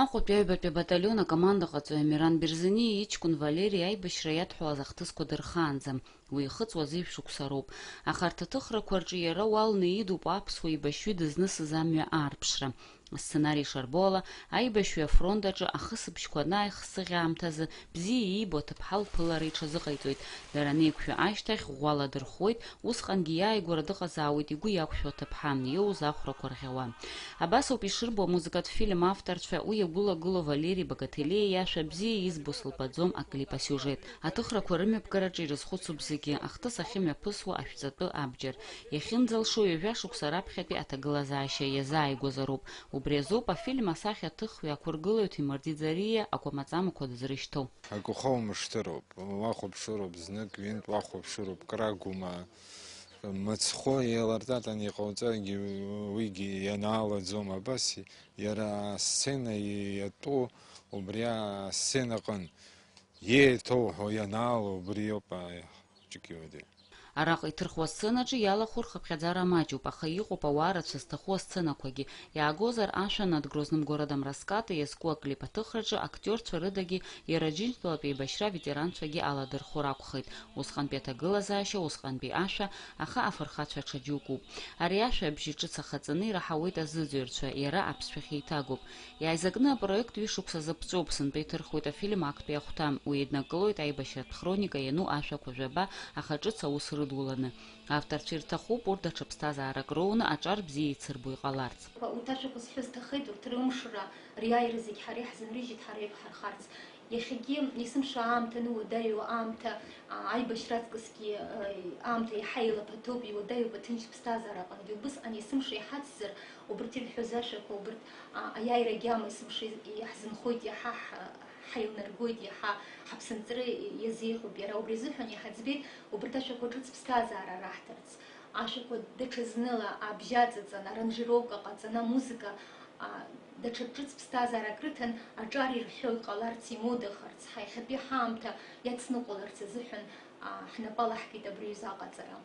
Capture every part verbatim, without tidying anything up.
Аҟәатәи аҩбатәи абаталион акомандаҟаҵаҩ Амиран Берзениа иҷкәын Валери аибашьра иадҳәалаз ахҭысқәа дырхаанӡам. Уи ихыҵуаз ҩышықәса роуп. Аха арҭ аҭыхрақәа рҿы иара уалны идуп аԥсуа еибашьҩы дызнысыз амҩа аарԥшра. Асценари ишарбо ала, аибашьҩы афронт аҿы ахысыбжьқәа анааихсыӷь аамҭазы бзиа иибо аҭыԥҳа лԥылара иҽазыҟаиҵоит. Дара анеиқәшәо ашьҭахь, ӷәӷәала дырхуеит, усҟангьы иааигәара дыҟазаауеит игәы иақәшәо аҭыԥҳа, иоуз ахәрақәа рӷьауа. Абас ауп ишырбо амузыкатә фильм авторцәа, уи иагәылагылоу Валери Багателиа иашәа бзиа избо сылбаӡом аклип асиужет. Аҭыхрақәа рымҩаԥгараҿы ирызхәыцуп зегьы, ахҭыс ахьымҩаԥысуа ашәҵатәы абџьар. Иахьынӡалшо ҩажәа шықәса раԥхьатәи аҭагылазаашьа иазааигәазароуп. Убри азоуп афильм асахьаҭыхҩы ақәыргылаҩ Ҭемырди Ӡариа агәамаҵамақәа дызрышьҭоу. Агәахәуа мышҭыроуп, уахәаԥшыроуп, знык-ҩынтә уахәаԥшыроуп, крагума, мыцхәы еилартатан иҟауҵаргьы уигьы ианаалаӡом, абас иара асцена иатәу убри асценаҟын иеиҭоуҳәо ианаало убриоуп, аиаҳ, ҷык иуадаҩ. Араҟа иҭырхуа асценаҿы иалахәу рхыԥхьаӡара маҷуп, аха иҟоуп ауаа рацәа зҭаху асценақәагьы. Иаагозар, ашәа над Грозным городом раската иазку аклип аҭыхраҿы актиорцәа рыдагьы иара Аџьынџьтәылатә еибашьра аветеранцәагьы аладырхәыр акәхеит. Усҟантәи аҭагылазаашьа, усҟантәи ашәа, аха афырхацәа ҽа џьоукуп. Ари ашәа абжьы ҿыц ахаҵаны ираҳауеит азыӡырҩцәа, иара аԥсшәахь еиҭагоуп. Иааизакны апроект ҩышықәса зыԥҵәоуп, сынтәа иҭырхуеит афильм актәи ахәҭа. Уи еиднакылоит аибашьратә хроника иану ашәақәа жәаба, аха ҿыц аус рыдуланы. Авторцәа ирҭахуп урҭ даҽа ԥсҭазаарак роуны аҿар бзиа еицырбо иҟаларц. Урҭ ашәақәа сҳәо сҭахеит, урҭ рымшра, риааира зегь ҳара иаҳзынрыжьит, ҳара иақәҳархарц. Иахьагьы есымша аамҭа, ны уадаҩу аамҭа, а, аибашьра аҵкысгьы, а, аамҭа иаҳа еилаԥаҭоуп, иуадаҩуп аҭынч ԥсҭазаара аҟынгьы. Убысҟан есымша иҳацзар, убырҭ ирҳәоз ашәақәа, убырҭ, а, аиааира агьама есымша иаҳзынхоит, иаҳа ҳ-, ҳаилнаргоит, иаҳа ҳаԥсынҵры иазеиӷьуп. Иара убри азыҳәан иҳаӡбеит убырҭ ашәақәа ҿыц ԥсҭазаара раҳҭарц. Ашәақәа даҽазнала абжьаҵаҵан, аранжировка ҟаҵаны, амузыка, а, даҽа ҿыц ԥсҭазаарак рыҭан, аҿар ирҳәо иҟаларц, имодахарц, ҳа иахьатәи ҳаамҭа иацныҟәаларц азыҳәан, а, ҳнапы алаҳкит абри аҩыза аҟаҵара.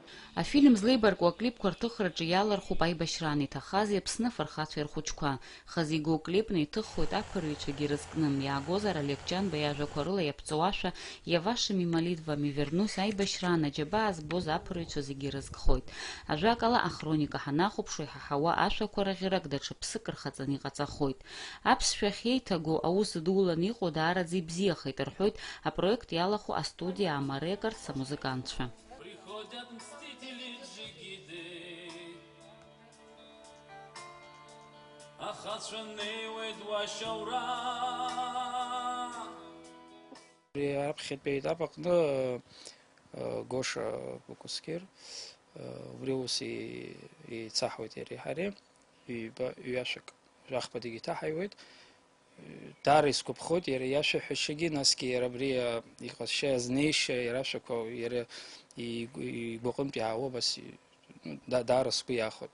Афильм злеибарку аклипқәа рҭыхраҿы иалархуп аибашьраан иҭахази Аԥсны афырхацәеи рхәыҷқәа. Хазы игоу клипны иҭыххоит аԥырҩцәагьы ирызкны, иаагозар Олег Ҷанба иажәақәа рыла иаԥҵоу ашәа «Я вашими молитвами вернусь» аибашьраан аџьабаа збоз аԥырҩцәа зегьы ирызкхоит. Ажәакала, ахроника ҳанахәаԥшуа иҳаҳауа ашәақәа раӷьырак даҽа ԥсык рхаҵаны иҟаҵахоит. Аԥсшәа ахьеиҭагоу аус дулан иҟоу даараӡа ибзиахеит, рҳәоит апроект иалахәу астудиа Ама Рекордс амузыкантцәа. Приходят мстители Джигиды, ахацәа неиуеит уа ашьаура. Ари аԥхьатәи аетап аҟны, э, Гоша Кәыкәсқьыр, э, убри ус и-, еицаҳауеит иареи ҳареи, ҩба, ҩашәак, жәахԥа дегьы иҭаҳаиуеит. Даара исгәаԥхоит иара иашәаҳәашьагьы, насгьы иара абри, а, иҟазшьа, азнеишьа, иара ашәақәа, иара игәы-, игәаҟынтә иаауа, абас и-, да-, даара сгәы иахәоит.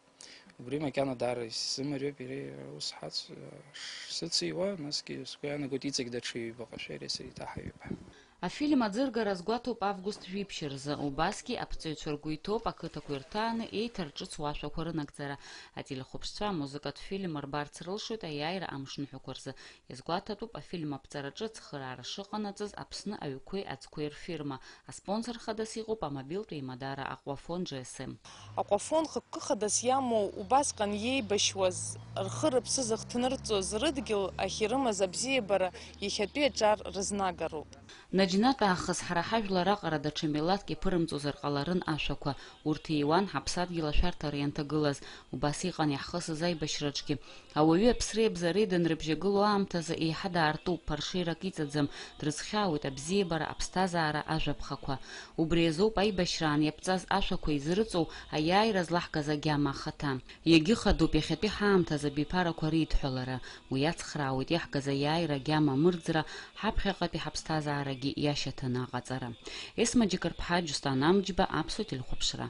Убри макьана даара исзымариоуп, иара ус ҳац-, шсыциуа, насгьы сгәы иаанагоит иҵегь даҽа ҩбаҟа шәеи иареи сеиҭаҳаиҩып ҳәа. Афильм аӡыргара азгәаҭоуп август жәиԥшь рзы, убасгьы аԥҵаҩцәа ргәы иҭоуп ақыҭақәа ирҭааны еиҭарҿыцуа ашәақәа рынагӡара. Ателехәаԥшцәа амузыкатә фильм рбарц рылшоит аиааира амшныҳәақәа рзы. Иазгәаҭатәуп афильм аԥҵараҿы ацхыраара шыҟанаҵаз Аԥсны аҩқәеи аӡқәеи рфирма. Аспонсор хадас иҟоуп амобилтә еимадара Аҟәафон Џьы Эс Эм. Аҟәафон хықәкы хадас иамоу, убасҟан иеибашьуаз, рхы-рыԥсы зыхҭнырҵоз, рыдгьыл ахь ирымаз абзиабара иахьатәи аҿар рызнагароуп. Наџьнатә аахыс ҳара ҳажәлар аҟара даҽа милаҭк иаԥырымҵозар ҟаларын ашәақәа. Урҭ ииуан ҳаԥсадгьыл ашәарҭара ианҭагылаз. Убас иҟан иаҳхысыз аибашьраҿгьы. Ауаҩы аԥсреи абзареи данрыбжьагылоу аамҭазы еиҳа даартуп, ԥаршеирак иҵаӡам, дрызхьаауеит абзиабара, аԥсҭазаара, ажәаԥхақәа. Убри азоуп аибашьраан иаԥҵаз ашәақәа изрыҵоу аиааира злаҳгаз агьама ахаҭа. Иагьыхадоуп иахьатәи ҳаамҭазы абиԥарақәа ридҳәалара. Уи иацхраауеит иаҳгаз аиааира агьама амырӡра, ҳаԥхьаҟатәи ҳаԥсҭазаарагьы иашьаҭаны аҟаҵара. Есма Џьыкырԥҳа, Џьусҭан Амџьба, Аԥсуа телехәаԥшра.